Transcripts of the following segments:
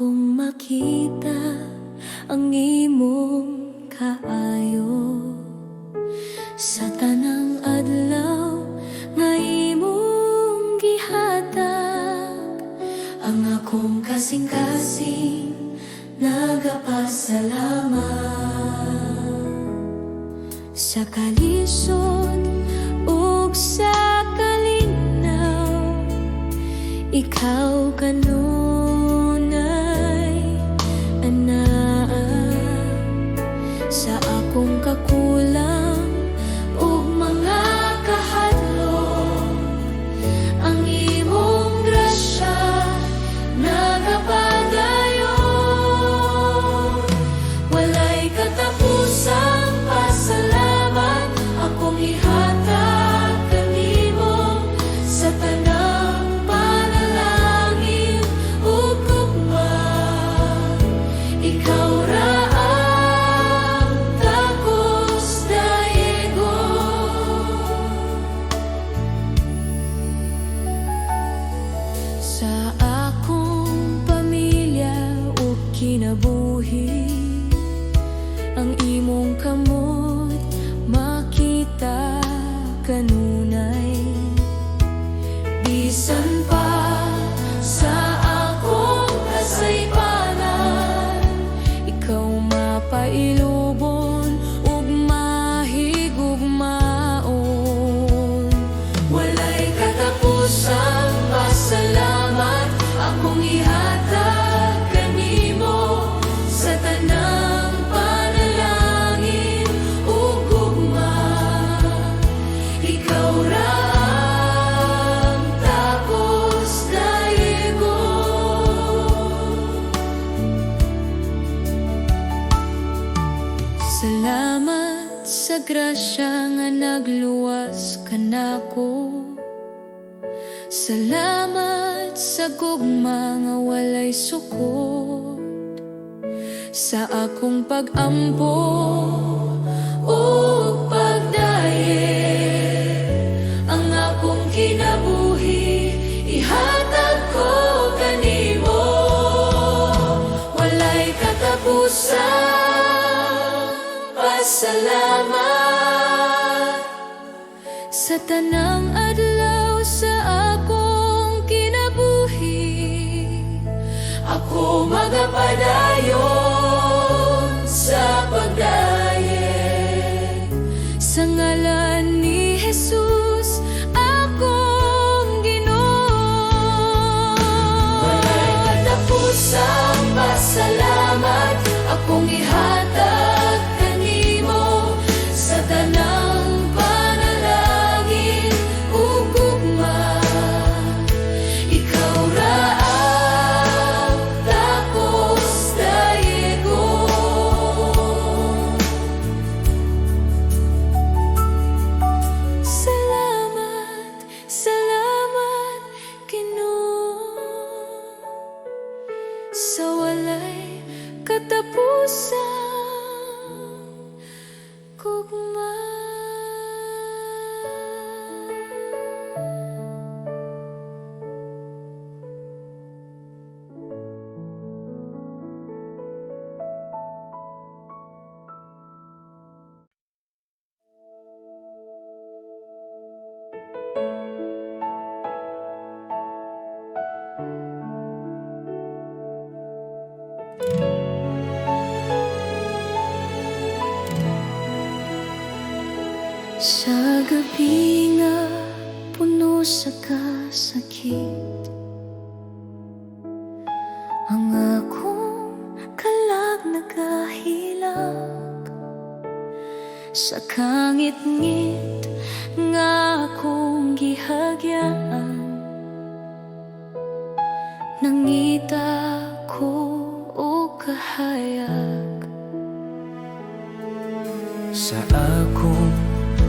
Akong makita ang imong kaayo sa tanang adlaw nga imong gihatag. Ang akong kasing-kasing nagapasalamat sa kalisod ug sa kalinaw. Ikaw kanunay anaa sa akong kakulang ug mga kahadlok. Ang imong grasya nagapadayon. Walay katapusang pasalamat akong ihatag kanimo sa tanang panalangin ug gugma. Ikaw ra ang takos dayegon. Sa akong pamilya ug kinabuhi, ang imong kamot makita kanunay. Bisan pa sa akong kasaypanan, ikaw mapailubon ug mahigugmaon. Walay katapusang pasalamat akong ihatag kanimo sa tanang panalangin ug gugma. Ikaw ra ang takos dayegon. Salamat sa grasya nga nagluwas kanako. Salamat sa gugma nga walay sukod sa akong pag-ampo ug pagdayeg. Ang akong kinabuhi ihatag ko kanimo. Walay katapusan pasalamat sa tanang adlaw sa akong kinabuhi. Ako magapadayon sa pagdayeg sa ngalan ni Jesus, akong Ginoo. Walay katapusang pasalamat akong ihatag kanimo sa tanang panalangin ug gugma. Ikaw ra ang takos dayegon. Salamat, salamat, Ginoo, sa walay katapusang gugma. Sa gabi nga puno sa kasakit, ang akong kalag nagahilak sa kangitngit nga akong gihagyaan. Nangita ko og kahayag. Sa akong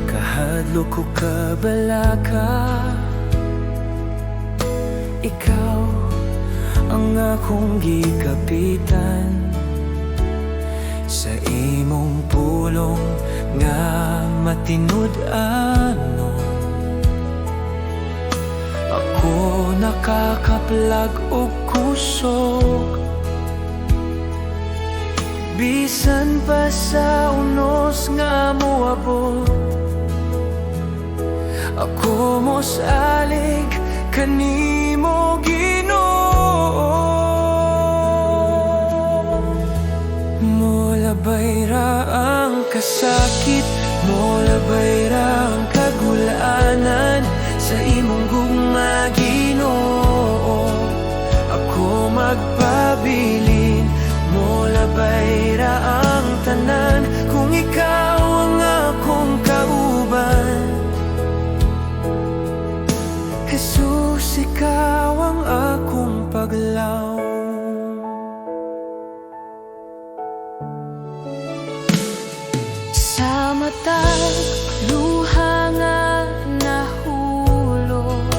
kahadlok ug kabalaka, ikaw ang akong gikapitan. Sa imong pulong nga matinud-anon, ako nakakaplag og kusog. Bisan pa sa unos nga moabot, ako mosalig kanimo, Ginoo. Molabay ra ang kasakit, molabay ra ang kagulanan. Sa imong gugma, Ginoo, ako magpabilin. Molabay ra ang tanan kung ikaw ang akong kauban. Jesus, ikaw ang akong paglaom. Sa matag luha nga nahulog,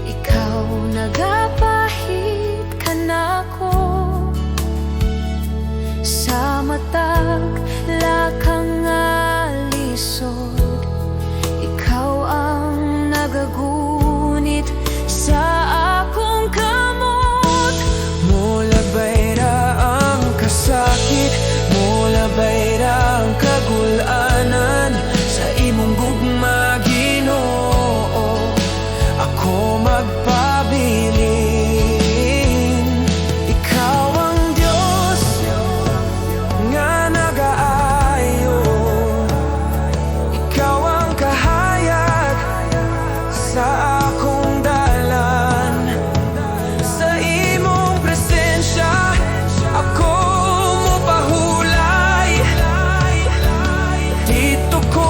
ikaw nagapahid kanako. Sa matag lakang nga lisod, ikaw ang nagagunit sa akong kamot. Molabay ra ang kasakit, molabay ra ang kagulanan. Sa imong gugma, Ginoo, ako magpabilin. Ikaw ang Diyos nga nagaayo. Ikaw ang kahayag sa akong dalan. Sa imong presensya, ako mopahulay. Didto ko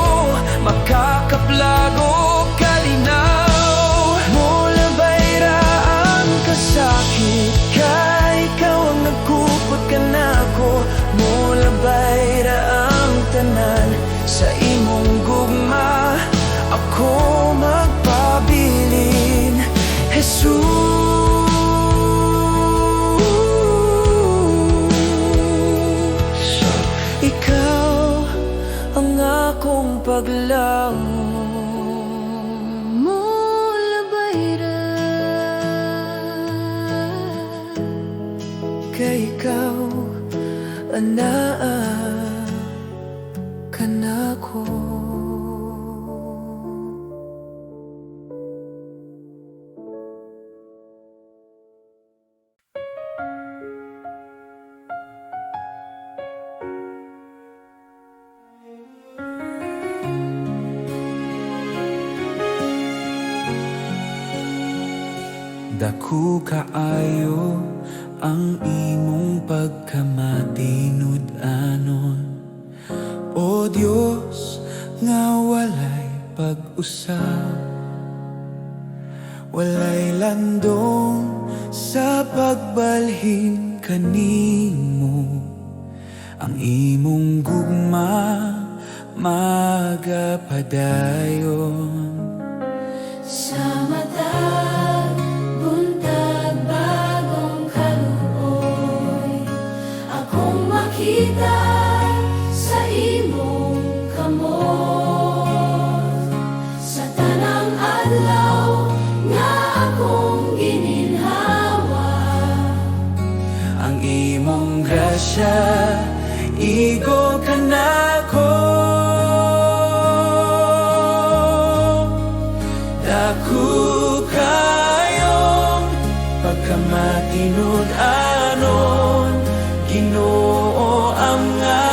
makakaplag og kalinaw. Molabay ra ang kasakit kay ikaw ang nagkupot kanako. Molabay ra ang tanan. Sa imong gugma, ako magpabilin. Jesus, ikaw ang akong paglaom. Molabay ra Kay ikaw anaa kanako. Dako kaayo ang imong pagkamatinud-anon, O Dios nga walay pag-usab. Walay landong sa pagbalhin kanimo. Ang imong gugma magapadayon. Sa matag buntag bagong kaluoy, akong makita sa imong kamot. Sa tanang adlaw nga akong gininhawa, Ang imong grasya igo kanako. Dako kaayong pagkamatinud-anon, Ginoo ang nga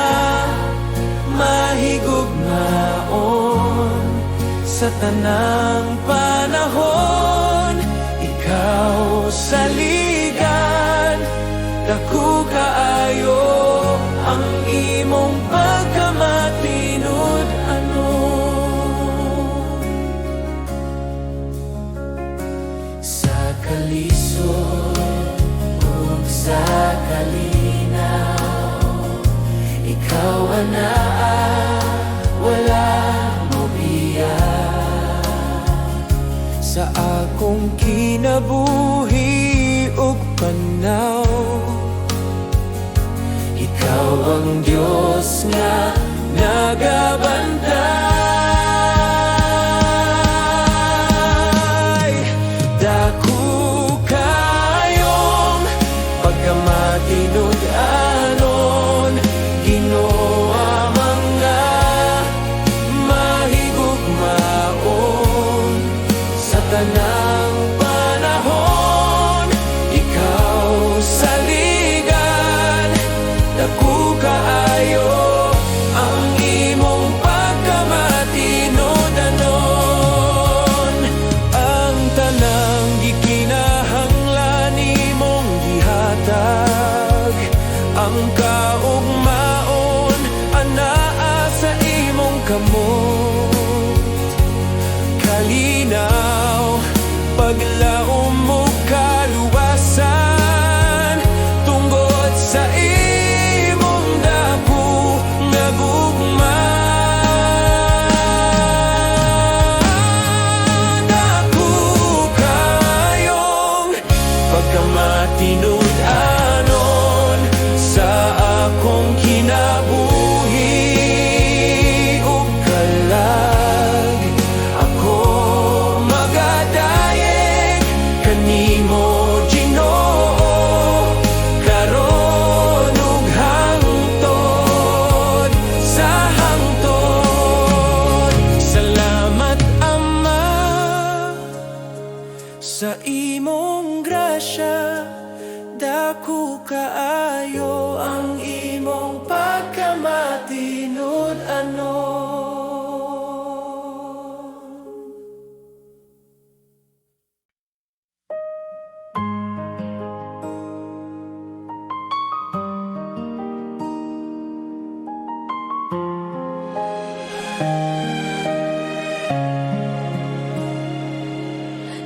mahigugmaon. Sa tanang panahon, ikaw saligan. Dako kaayo ang imong pagkamatinud-anon. Sa kalisod ug sa kalinaw, ikaw anaa, wala mobiya. Sa akong kinabuhi ug panaw, ikaw ang Diyos nga nagabantay. Dako kaayong pagkamatinud. Kamot, kalinaw, paglaom ug kaluwasan, tungod sa imong dako nga gugma. Dako kaayong pagkamatinud-anon sa akong kinabuhi ug kalag. Ako magadayeg kanimo, Ginoo, karon ug hangtod sa hangtod. Salamat, Ama, sa imong grasya. Dako kaayo ang imong pagkamatinud-anon.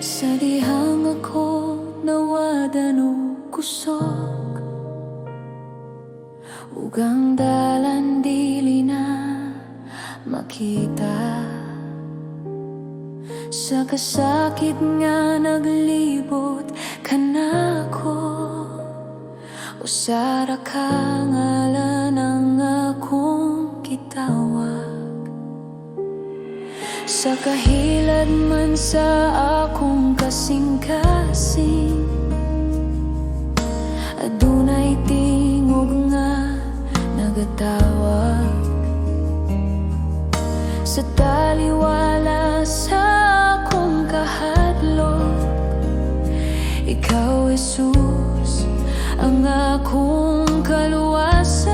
Sa dihang ako nawad-an og kusog ug ang dalan dili na makita, sa kasakit nga naglibot kanako, usa ra ka ngalan ang akong gitawag. Sa kahilad man sa akong kasing-kasing, adunay tingog nga nagatawag. Sa taliwala sa akong kahadlok, ikaw, Jesus, ang akong kaluwasan.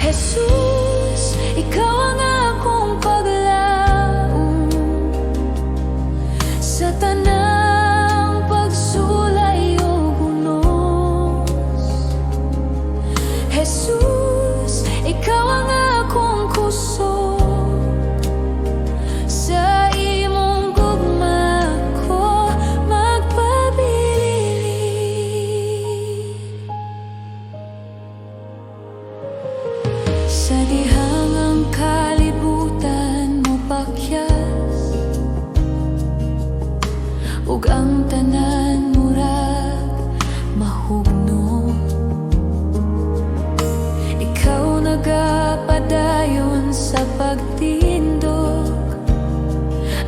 Jesus, ikaw ang akong paglaom sa tanang pagsulay ug unos. Jesus, ikaw ang akong kusog. Sa imong gugma ko magpabilin. Sa dihang ang kalibutan mopakyas ug ang tanan murag mahugno, ikaw nagapadayon sa pagtindog.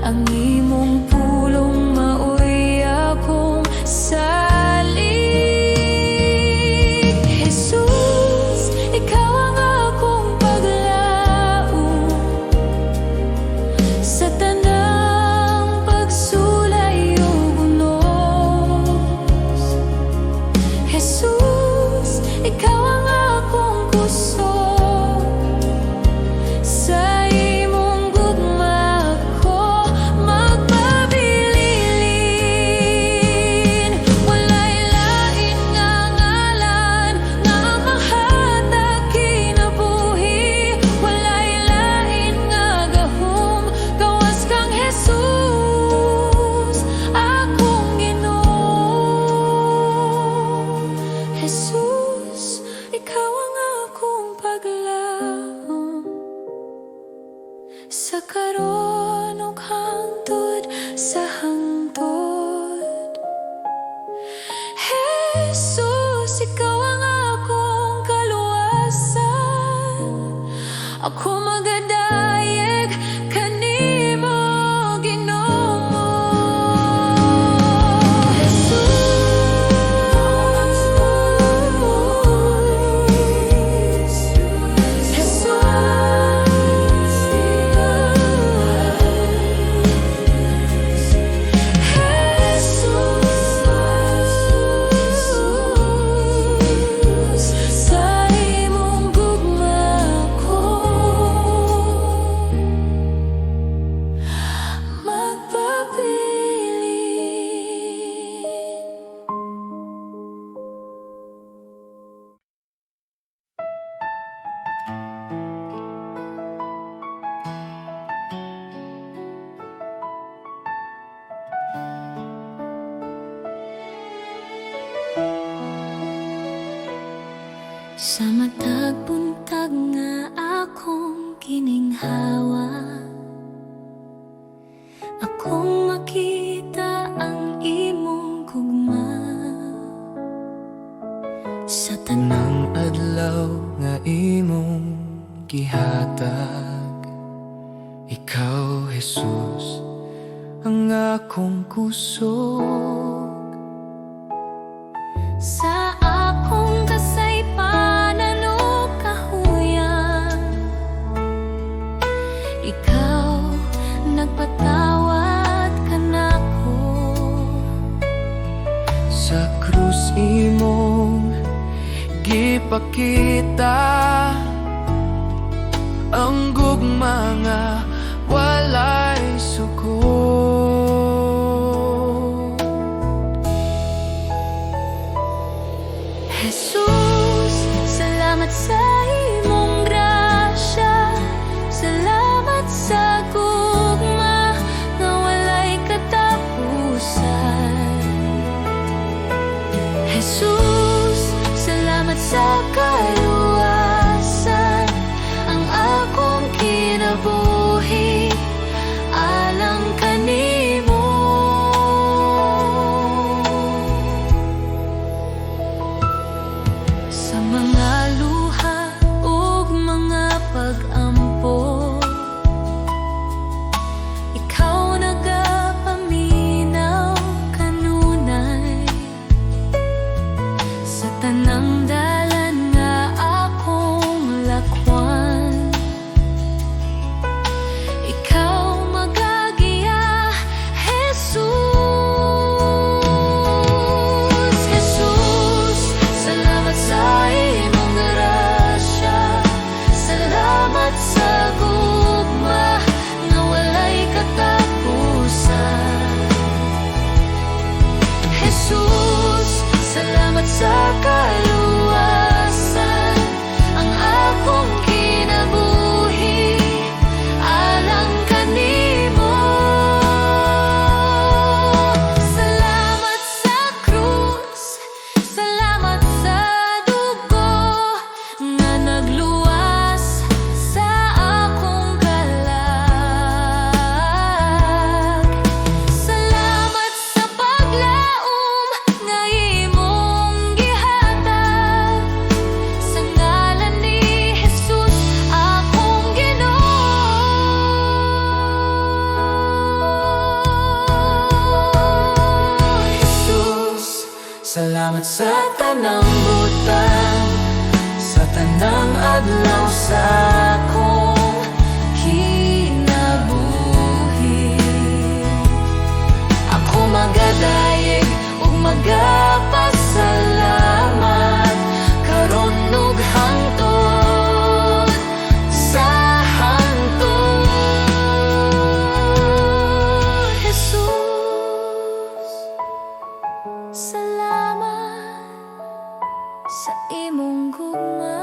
Ang imong pulong maoy akong salig. Jesus, ikaw ang akong paglaom sa tanang pagsulay ug unos. Jesus, ikaw ang akong kusog. Sa imong gugma ko magpabilin. Walay lain nga ngalan nga mahatag kinabuhi. Walay lain nga gahom gawas kang Jesus, akong Ginoo. Jesus, ikaw ang akong paglaom sa karon ug hangtod sa hangtod. Jesus, ikaw ang akong kaluwasan. Ako magadayeg kanimo, Ginoo. Jesus, Jesus, Jesus, sa imong gugma ko Matag buntag nga akong gininhawa, akong makita ang imong gugma sa Tanang adlaw nga imong gihatag, ikaw, Jesus, ang akong kusog. Sa akong kasaypanan ug kahuyan, ikaw nagpatawad kanako. Sa krus imong gipakita ang gugma nga walay sukod. Jesus, salamat sa imong grasya. Salamat sa gugma nga walay katapusan. Jesus, salamat sa kaluwasan. Ang akong kinabuhi alang kanimo. Sa mga luha ug mga pag-ampo, ikaw nagapaminaw kanunay. Sa tanang dalan nga akong lakwan, ikaw magagiya, Jesus. Jesus, salamat sa imong grasya. Salamat sa gugma nga walay katapusan. Jesus, salamat sa kaluwasan. Ang akong kinabuhi alang kanimo. Salamat sa krus, salamat sa dugo nga nagluwas sa akong kalag. Salamat sa paglaom nga imong gihatag. Sa ngalan ni Jesus, akong Ginoo. Jesus, salamat sa tanang butang, sa tanang adlaw sa akong kinabuhi. Ako magadayeg ug magapasalamat karon ug hangtod sa hangtod. Jesus, salamat sa imong gugma.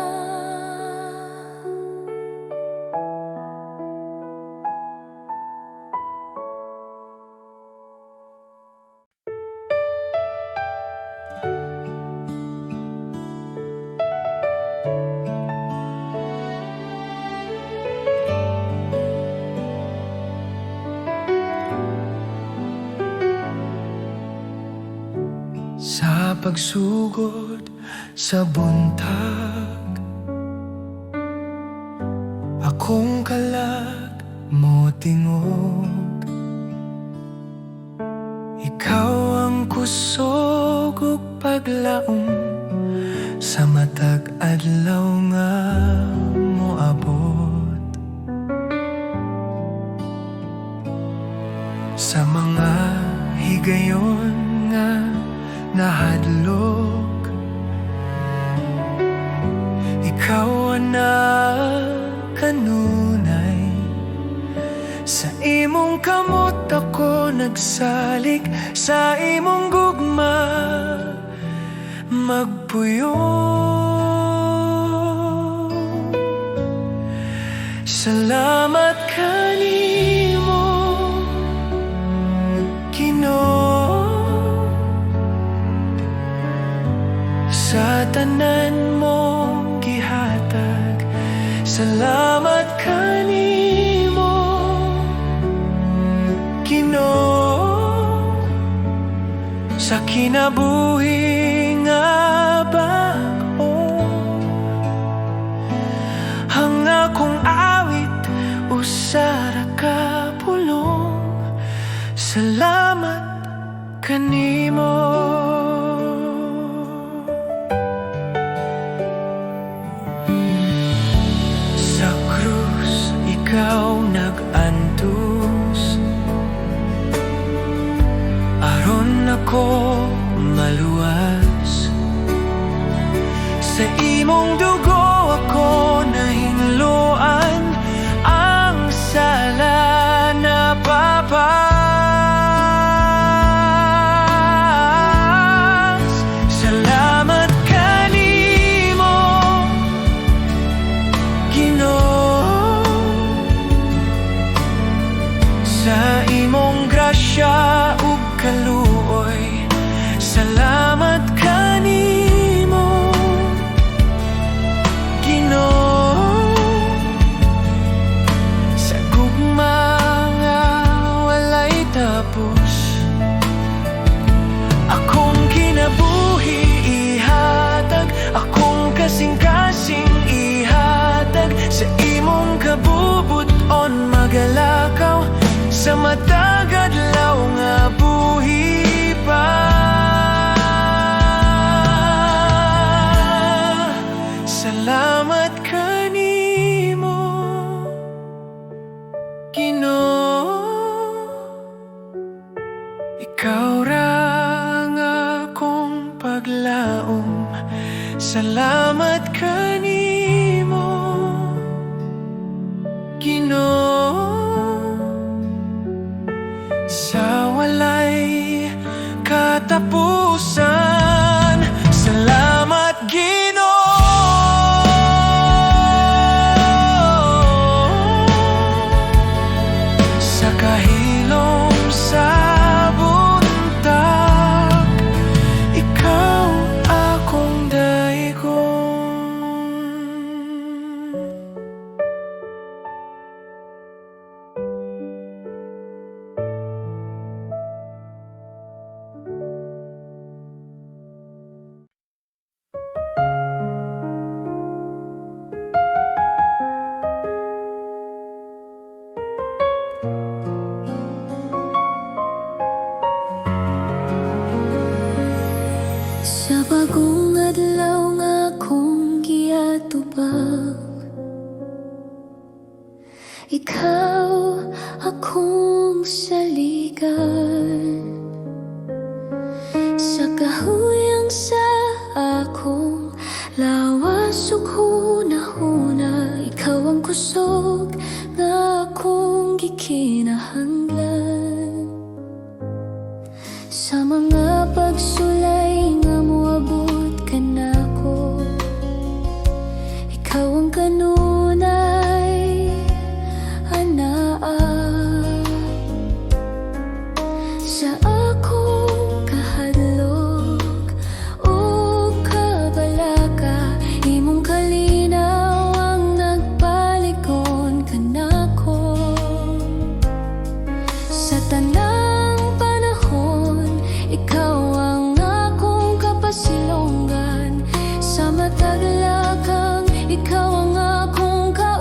Sa pagsugod sa buntag, akong kalag mo tingog. Ikaw ang kusog ug paglaom sa matag adlaw nga moabot. Sa mga higayon nga nahadlok, ikaw ang kanunay. Sa imong kamot ako nagsalig, sa imong gugma magpuyo. Salamat kanimo, Ginoo, sa tanan mong gihatag. Salamat kanimo, Ginoo, sa kinabuhi nga bag-o. Ang akong awit usa ra ka pulong: Salamat kanimo. Sa krus ikaw nag-antos aron ako maluwas. Sa imong dugo ako nahinloan. Ang sala napapas. Salamat kanimo, Ginoo, sa imong grasya ug kaluoy. Salamat kanimo, Ginoo, sa gugma nga walay tapos. Akong kinabuhi ihatag, akong kasing-kasing ihatag. Sa imong kabubut-on magalakaw sa matag adlaw nga buhi pa. Salamat kanimo, Ginoo. Ikaw ra ang akong paglaom. Salamat kanimo, Ginoo, sa walay katapusan. Salamat, Ginoo, sa kahilom sa buntag, ikaw akong daigon. Sa bagong adlaw nga akong giatubang, ikaw akong saligan. Sa kahuyang sa akong lawas ug hunahuna, ikaw ang kusog nga akong gikinahanglan. Sa mga pagsulay nga moabot kanako, ikaw ang kanunay anaa. Sa akong kahadlok ug kabalaka, imong kalinaw ang nagpalig-on kanako. Sa tanang panahon, ikaw ang akong kapasilongan. Sa matag lakang, ikaw ang akong kauban.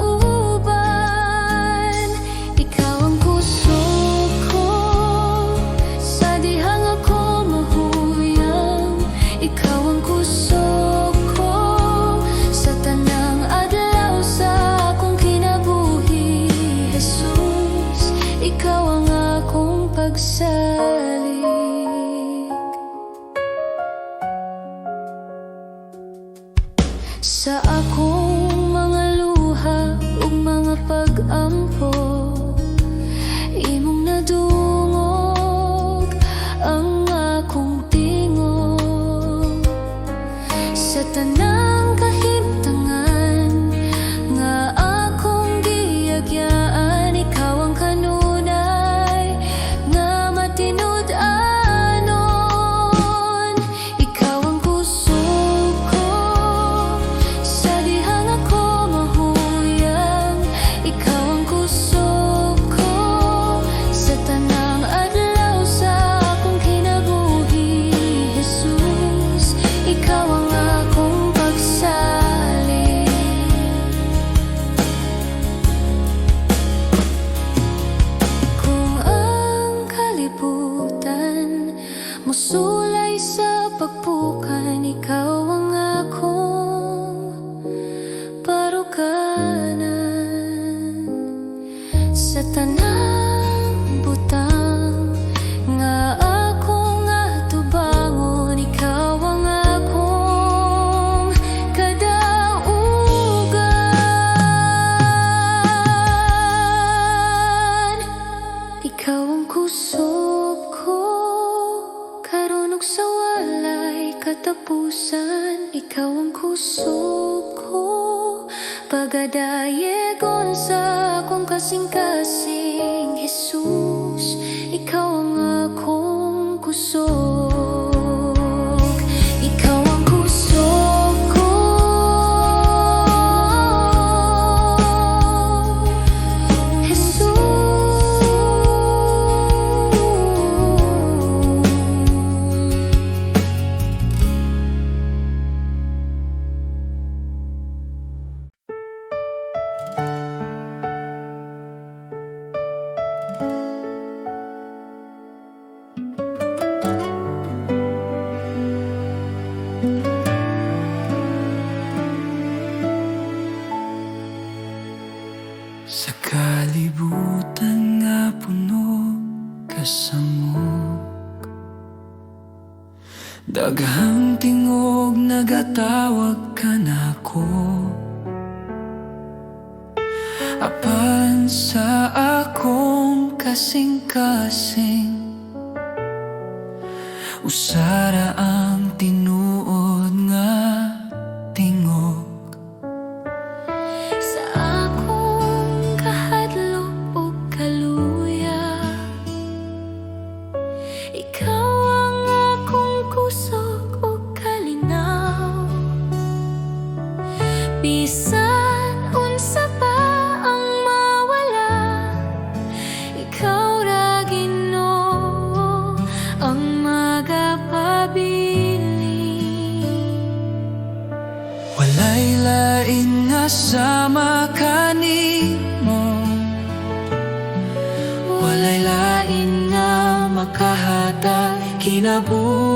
Pagadayegon sa akong kasing-kasing, Jesus, ikaw ang akong kusog. Ikaw ang kusog ko, Jesus. Sa kalibutan nga puno kasamok, daghang tingog nagatawag kanako. Apan sa akong kasing-kasing, usa ra ang tinuod nga tingog. Sa akong kahadlok ug kaluya, ikaw ang akong kusog ug kalinaw. Bisan unsa pa ang mawala, ikaw ra, Ginoo, ang magapabilin. Walay lain nga sama kanimo, walay lain nga makahatag kinabuhi.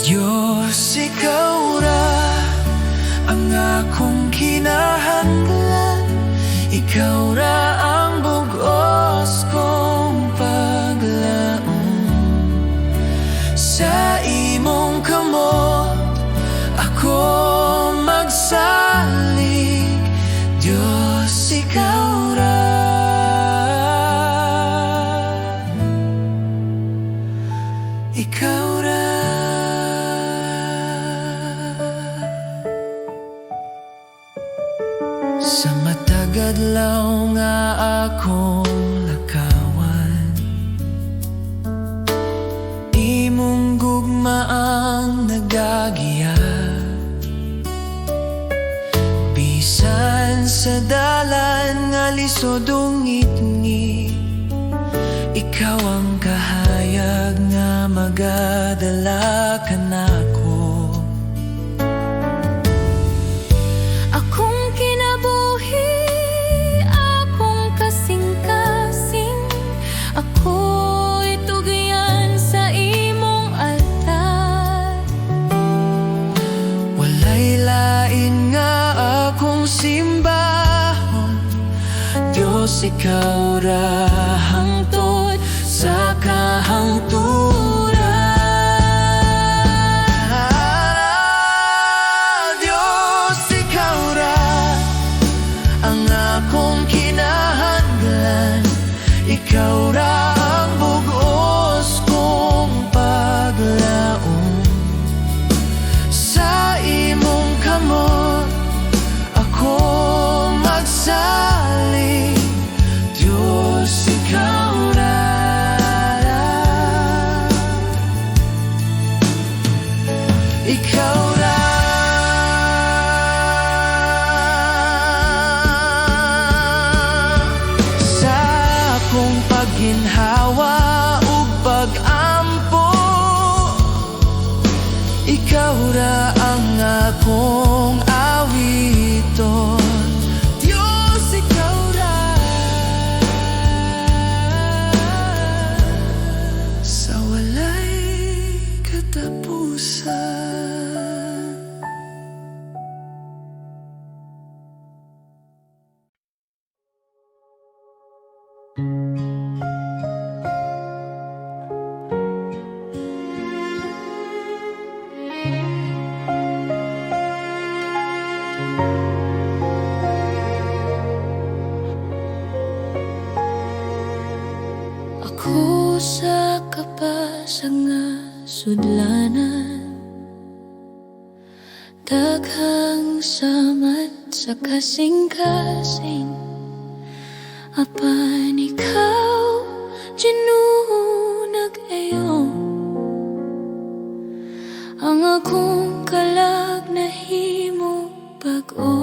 Diyos, ikaw ra ang akong kinahanglan. Ikaw ra ang bug-os kong paglaom. Sa imong kamot ako magsalig. Diyos, ikaw ra. Ikaw ra. Sa matag adlaw nga akong lakawan, imong gugma ang nagagiya. Bisan sa dalan nga lisod ug ngitngit, ikaw ang kahayag nga magadala kanako. Akong kinabuhi, akong kasing-kasing, ako'y tugyan sa imong altar. Walay lain nga akong simbahon. Diyos, ikaw ra hangtod sa kahangturan. Diyos, ikaw ra ang akong kinahanglan. Ikaw ra ang bug-os kong paglaom. Sa imong kamot ako magsalig. Diyos, ikaw ra. Ikaw ra. Sa akong pagginhawa ug pag-ampo, ikaw ra ang akong awiton. Diyos, ikaw ra. Sa walay katapusan. Ako sa kapasag nga sudlanan. Daghang samad sa kasing-kasing, apan ikaw, Ginoo, nag-ayo. Ang akong kalag nahimo bag-o.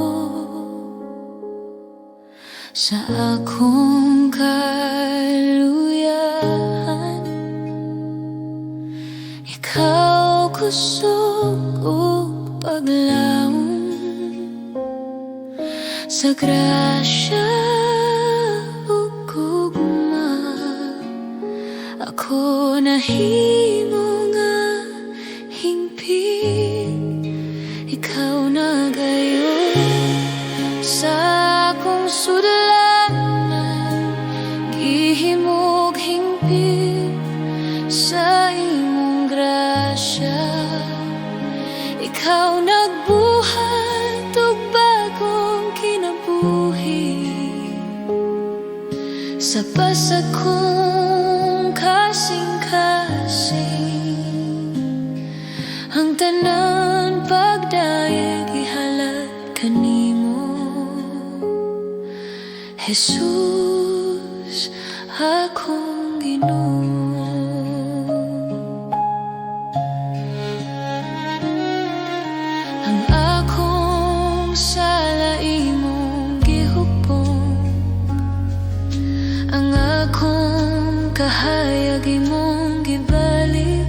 Sa akong kaluyahan, ikaw kusog ug paglaom. Sa grasya ug gugma, ako nahimo nga hingpit. Ikaw nagayo sa akong sudlanan, gihimog hingpit sa imong grasya. Ikaw nagbuhat og bagong kinabuhi sa pasag kong kasing-kasing. Ang tanan pagdayeg ihalad kanimo, Jesus, akong Ginoo. Ang akong sala imong gihupong, ang akong kahayag imong gibalik.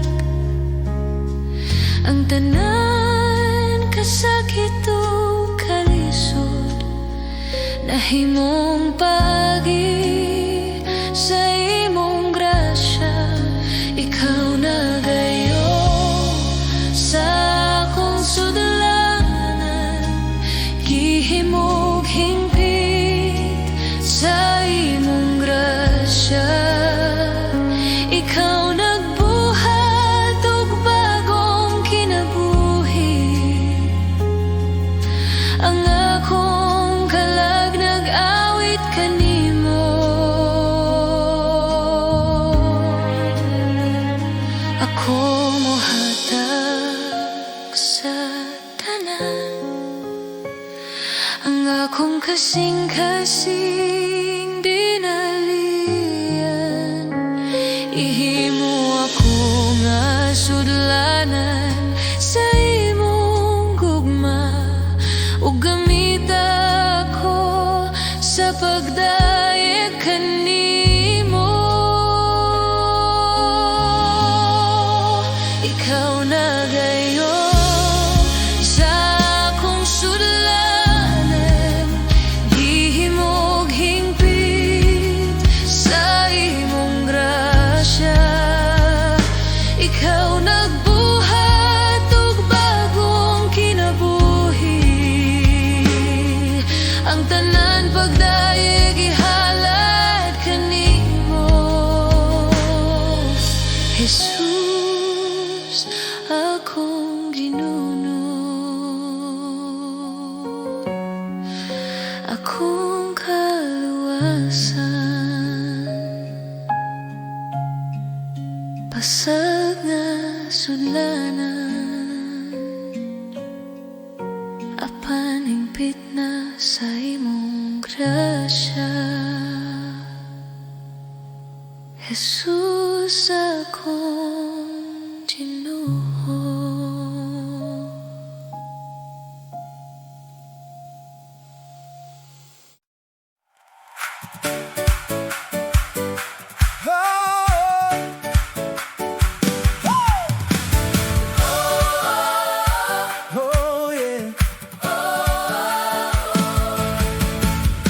Ang tanan kasakit ug kalisod nahimong paagi sa imong grasya. Ikaw nagayo sa akong sudlanan, gihimog hingpit sa imong grasya. Ikaw nagbuhat og bagong kinabuhi. Ang akong kalag nag-awit kanimo. Ako mohatag sa tanan, ang akong kasing-kasing dinalian. Ihimo ako nga sudlanan sa imong gugma ug gamita ako sa pagdayeg kanimo. Ikaw nagayo sa akong sudlanan, gihimog hingpit sa imong grasya. Ikaw nagbuhat og bagong kinabuhi. Ang tanan pagdayeg ihalad kanimo, Jesus, akong Ginoo, akong kaluwasan. Pasag nga sudlanan, apan hingpit na sa imong grasya, Jesus, akong Ginoo. Oh, yeah.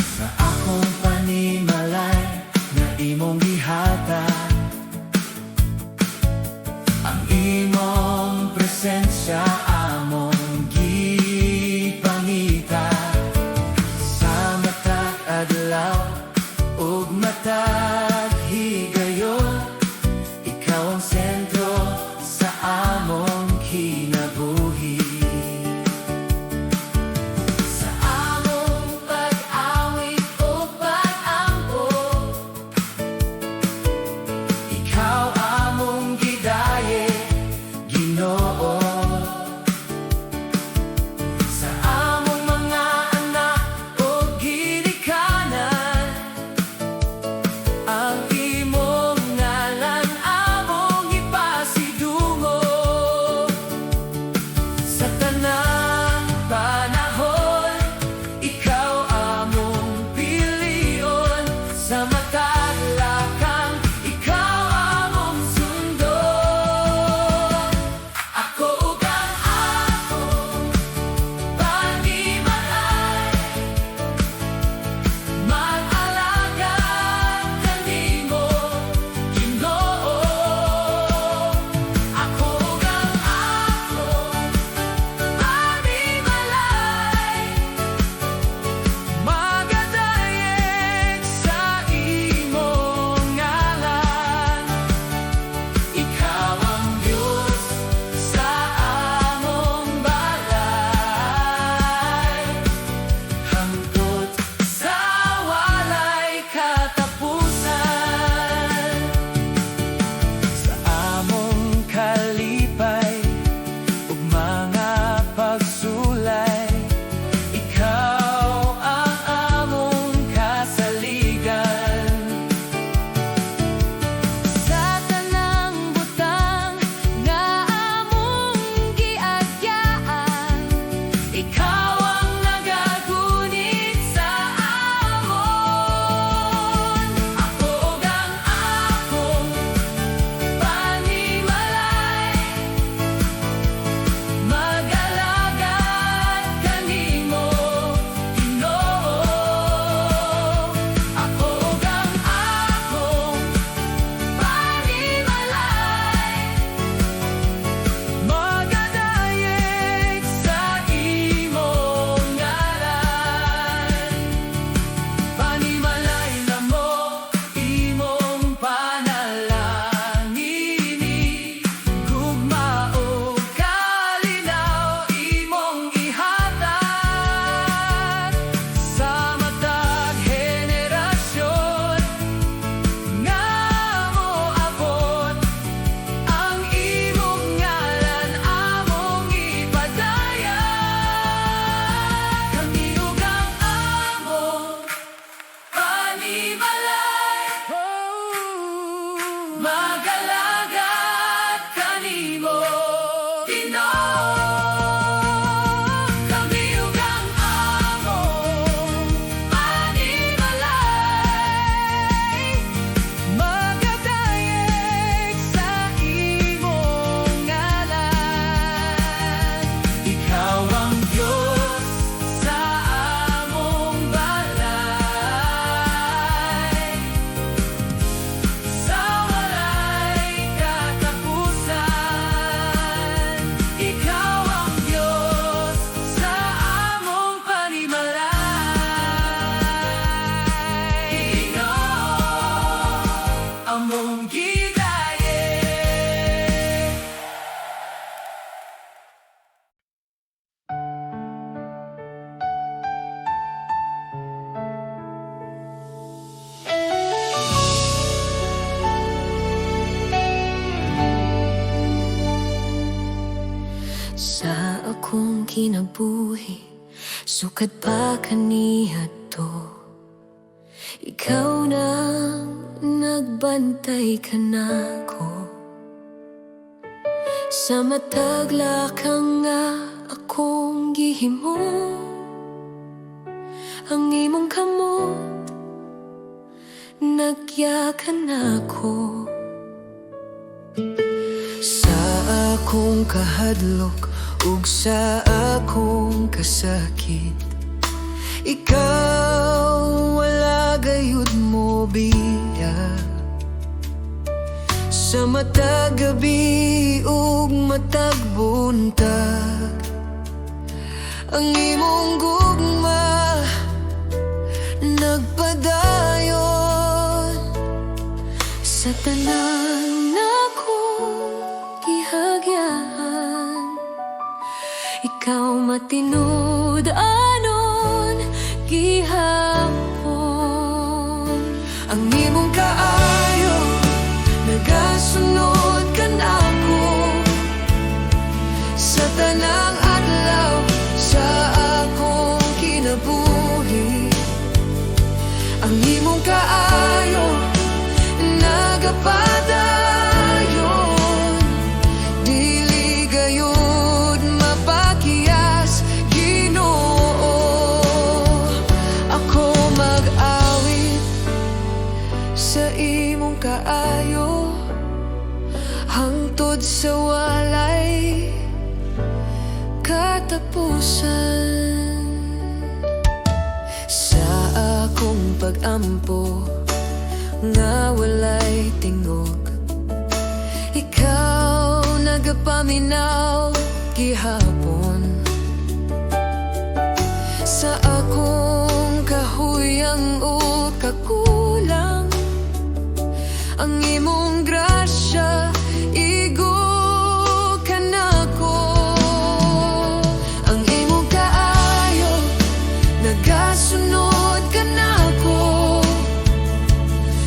Sa akong panimalay nga imong gihatag. Ikaw ang nagagunit sa amon. Ako ug ang akong panimalay, magalagad kanimo, Ginoo. Ako ug ang akong panimalay, magadayeg sa imong ngalan. Panimalay namo, imong panalangini. Gugma ug kalinaw, imong ihatag sa matag henerasyon nga moabot. Ang imong ngalan among ipadayag. Kami ug ang among panimalay, magalagad kanimo, Ginoo. Kami ug ang among panimalay, magadayeg sa imong ngalan. Ikaw ang Diyos sa among balay, sa walay katapusan. Ikaw ang Diyos sa among panimalay, Ginoo, among gidayeg. Sa akong kinabuhi, sukad pa kaniadto, ikaw nang nagbantay kanako. Sa matag lakang nga akong gihimo, ang imong kamot nagya kanako. Sa akong kahadlok ug sa akong kasakit, ikaw wala gayud mo biya. Sa matag gabi ug matag buntag, ang imong gugma nagpadayon. Sa tanan akong gihagyan, ikaw matinud-anon gihapon. Ang imong kaayo nagasunod kanako sa tanang adlaw sa akong kinabuhi. Ang imong kaayo nagapadayon. Dili gayud mapakiyas, Ginoo. Ako mag-awit sa imong kaayo hangtod sa walay katapusan. Sa akong pag-ampo nga walay tingog, ikaw nagapaminaw gihapon. Sa akong kahuyang o kakulang, ang imong grasya igo kanako. Ang imong kaayo nagasunod kanako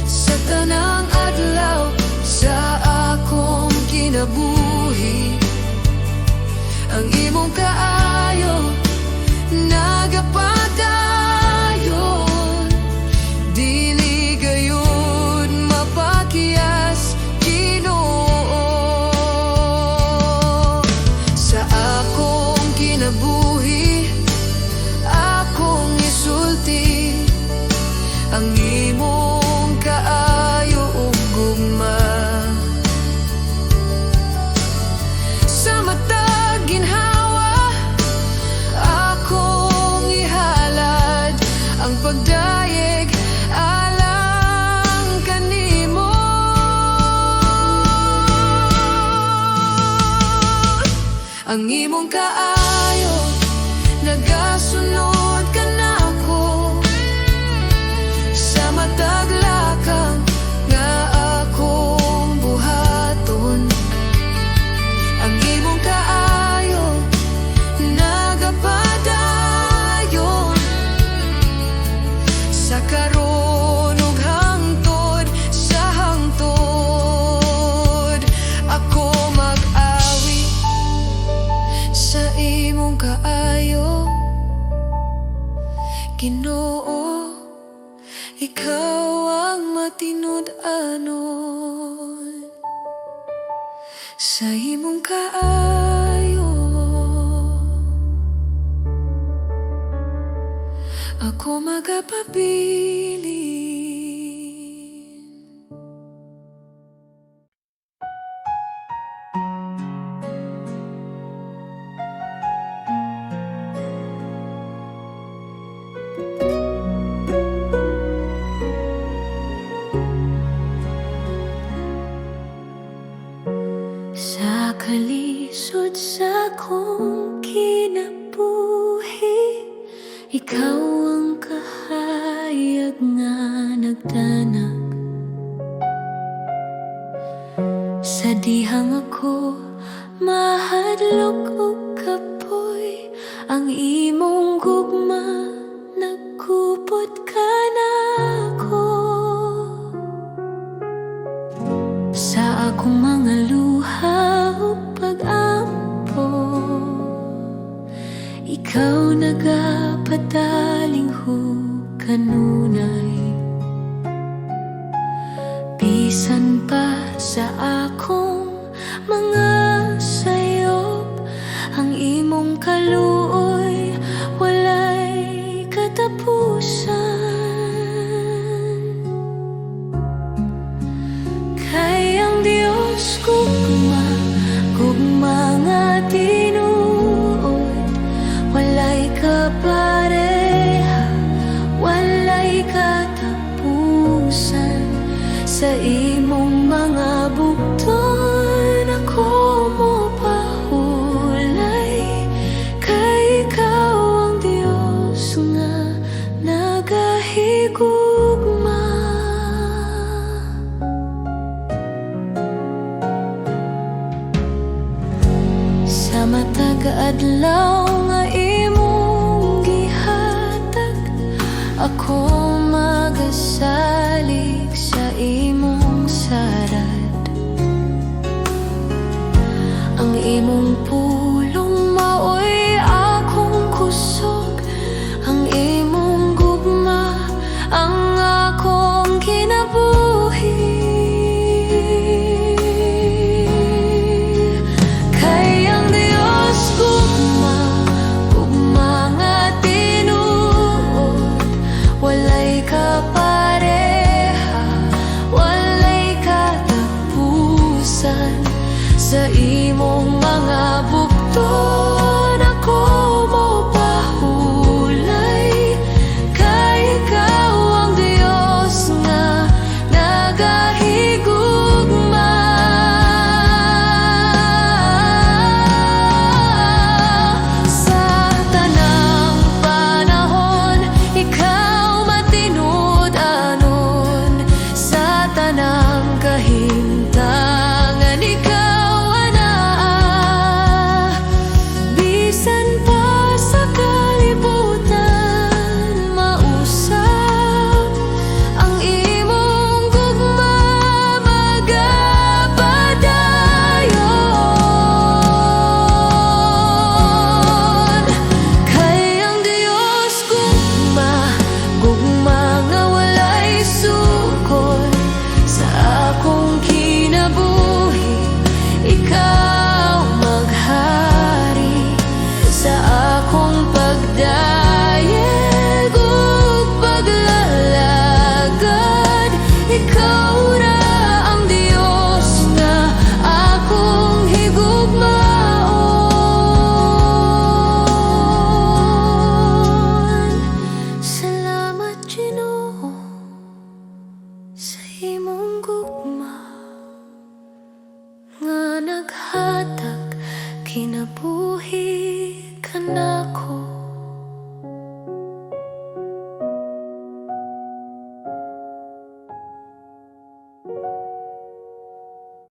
sa tanang adlaw sa akong kinabuhi. Ang imong kaayo nagapadayon. Dili Ang imong kaayo nagasunod kanako sa matag lakang nga akong buhaton. Ang imong kaayo nagapadayon sa karon ug hangtod sa hangtod. Ako mag-awit sa imong kaayo, Ginoo. Ikaw ang matinud-anon sa imong kaayo. Ako magapabilin. Sa kalisod sa akong kinabuhi, ikaw ang kahayag nga nagdanag. Sa dihang ako mahadlok og kapoy, ang imong gugma nagkupot kanako. Sa akong mga luha ug pag-ampo, ikaw nagapadaling kanunay. Bisan pa sa akong mga sayop, ang imong kaluoy walay katapusan. Kay ang Dios gugma, gugma nga tinuod. Walay kapareha, walay katapusan. Sa imong mga bukton ako mopahulay, kay ikaw ang Dios nga nagahigugma. Sa matag adlaw nga imong gihatag, ako magasalig sa imong sarad. Ang imong pulong maoy akong kusog. Ang imong gugma ang akong kinabuhi. Kay ang Dios gugma, gugma nga tinuod. Walay kapareha, walay katapusan. Sa imong mga bukton ako mopahulay, kay ikaw ang Dios nga nagahigugma. Sa tanang panahon, ikaw matinud-anon. Sa tanang kahimtangan, ikaw anaa. Bisan pa sa kalibutan mausab, ang imong gugma magapadayon. Kay ang Dios gugma, gugma nga walay sukol. Sa akong kinabuhi, ikaw maghari. Sa akong pagdayeg ug paglalagad, ikaw ra ang Dios nga akong higugmaon. Salamat, Ginoo, sa imong gugma nga naghatag kinabuhi. Kinabuhi kanako.